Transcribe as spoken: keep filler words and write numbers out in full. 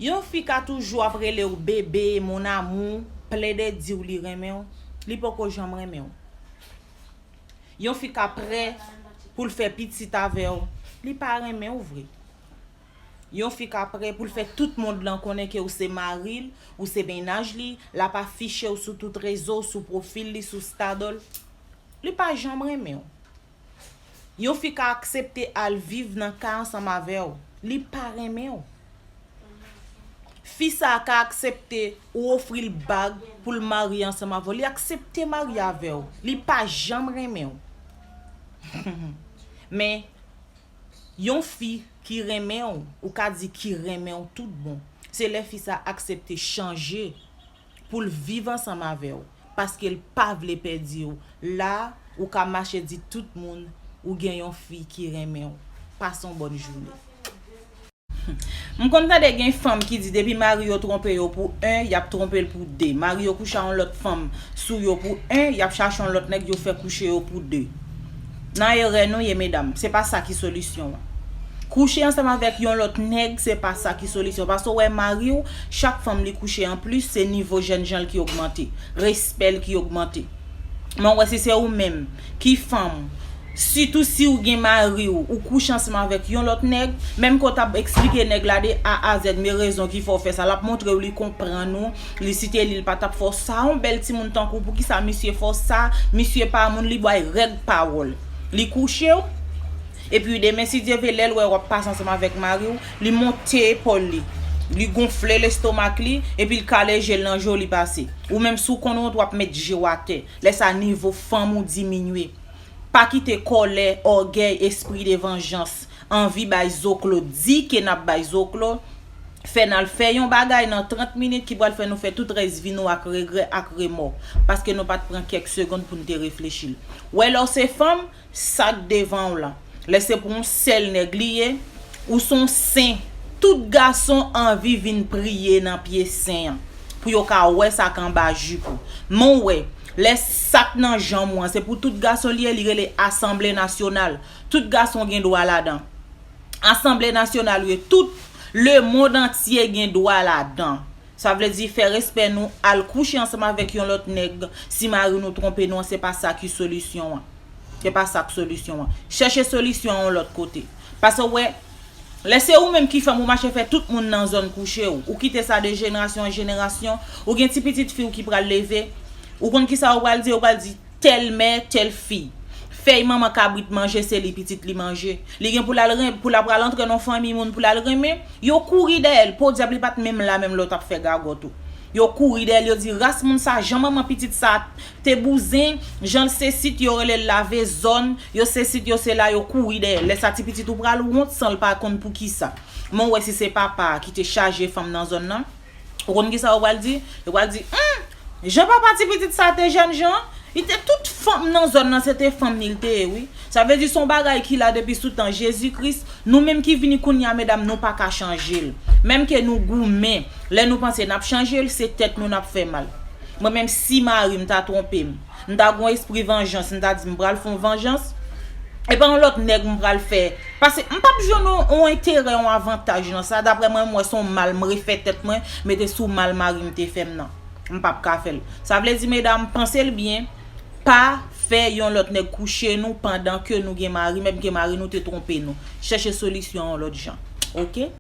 Yon fi ka toujou ap rele w bebe, mon amour, plede di w li renmen w, li poko janm renmen w. Yon fi ka prè pou l fè pitit avè w, li pa renmen w vre. Yon fi ka prè pou l fè tout mond lan konnen ke w se mari l, ou se mennaj li, l ap afiche w sou tout rezo, sou pwofil li, sou stadòl, li pa janm renmen w. Yon fi ka aksepte al viv nan kay ansanm avè w, li pa renmen w. Fi sa a ka aksepte ou ofri l bag pou l marye ansanm avè w, li aksepte marye avè w, li pa janm renmen w. Men, yon fi ki renmen w, ou ka di ki renmen w tout bon, se lè fi sa a aksepte chanje pou l viv ansanm avè w, paske l pa vle pèdi w. La, ou ka mache di tout moun ou gen yon fi ki renmen w. Pase yon bòn jounen. M konn tande gen fanm ki di depi mari yo twonpe yo pou en, y ap twonpe l pou de. Mari yo kouche a yon lòt fanm sou yo pou en, y ap chache yon lòt nèg yo fè kouche yo pou de. Nan erè nou ye, medam, se pa sa ki solisyon an. Kouche ansanm avèk yon lòt nèg, se pa sa ki solisyon. Paske w wè mari w, chak fanm li kouche anplis, se nivo jènjan l ki ogmante, respè l ki ogmante. Men w wè si se ou menm ki fanm, sitou si w gen mari w, ou kouche ansanm avèk yon lòt nèg, menm ke w t ap eksplike nèg la de A a Z, men rezon ki fè w fè sa, l ap montre w li konprann ou, li site li, li pa t ap fè w sa, yon bèl timoun tankou w, poukisa misye fè w sa, misye pa moun, li bay règ pawòl. Li kouche w, epi demen, si Dye vle, lè l wè w ap pase ansanm avèk mari w, li monte epòl li, li gonfle lestomak li, epi l kale je l nan je w, li pase. Ou menm, si w konn wont, w ap met je w atè. Lè sa, nivo fanm ou diminye. Pa kite kòlè, ògèy, espri de vanjans, anvi bay zoklo, di ke n ap bay zoklo, fè n al fè yon bagay nan trant minit ki pral fè nou fè tout rès vi nou ak regrè, ak remò, paske nou pa t pran kèk segonn pou n te reflechi l. Wè, lè w se fanm, sa k devan w lan, lè se pou yon sèl nèg li ye, ou se yon sen. Tout gason anvi vin priye nan pye sen an pou yo ka wè sa k anba jip ou. Men w wè, lè sa k nan janm ou an, se pou tout gason li ye, li rele Asanble Nasyonal. Tout gason gen dwa ladan. Asanble Nasyonal ou ye, tout lemonn antye gen dwa ladan. Sa vle di, fè respè nou, al kouche ansanm avèk yon lòt nèg, si mari nou twonpe nou an, se pa sa ki solisyon an. Se pa sa k solisyon an. Chèche solisyon an yon lòt kote. Paske w wè, lè se ou menm ki fanm, ou mache fè tout moun nan zòn kouche w. Ou kite sa de jenerasyon an jenerasyon. Ou gen ti pitit fi w ki pral leve. Ou konn kisa ou pral di? Ou pral di, tèl mè, tèl fi. Fèy manman kabrit manje, se li pitit li manje. Li gen pou l al ren-, pou l ap pral antre nan fanmi moun pou l al renmen. Yo kouri dèyè l. Podyab, li pa t menm la menm lè w t ap fè gagòt ou. Yo kouri dèyè l, yo di, ras moun sa, jan manman pitit sa te bouzen, jan l sesit, yo rele l lave zòn, yo sesit, yo sela, yo kouri dèyè l. Lè sa ti pitit ou pral wont san l pa konn poukisa. Men w wè si se papa a ki te chaje fanm nan zòn nan. Ou konn kisa yo pral di? Yo pral di, hmm, jan papa ti pitit sa te jènjan, li te tout fanm nan zòn nan, se te fanm li l te ye, wi. Sa vle di se yon bagay ki la depi sou tan Jezi Kris. Nou menm ki vini kounye a, medam, nou pa ka chanje l. Menm ke nou goumen, lè nou panse n ap chanje l, se tèt nou n ap fè mal. Mwen menm, si mari m ta twonpe m, m ta gon espri vanjans, m ta di m pral fè yon vanjans, e pa yon lòt nèg m pral fè. Paske m p ap jwenn yon, yon enterè, yon avantaj nan sa. Daprè mwen, m wè se yon mal m refè tèt mwen, mete sou mal mari m te fè m nan. M p ap ka fè l. Sa vle di, medam, panse l byen, pa fè yon lòt nèg kouche nou pandan ke nou gen mari, menm ke mari nou te twonpe nou. Chèche solisyon yon lòt jan. Oke?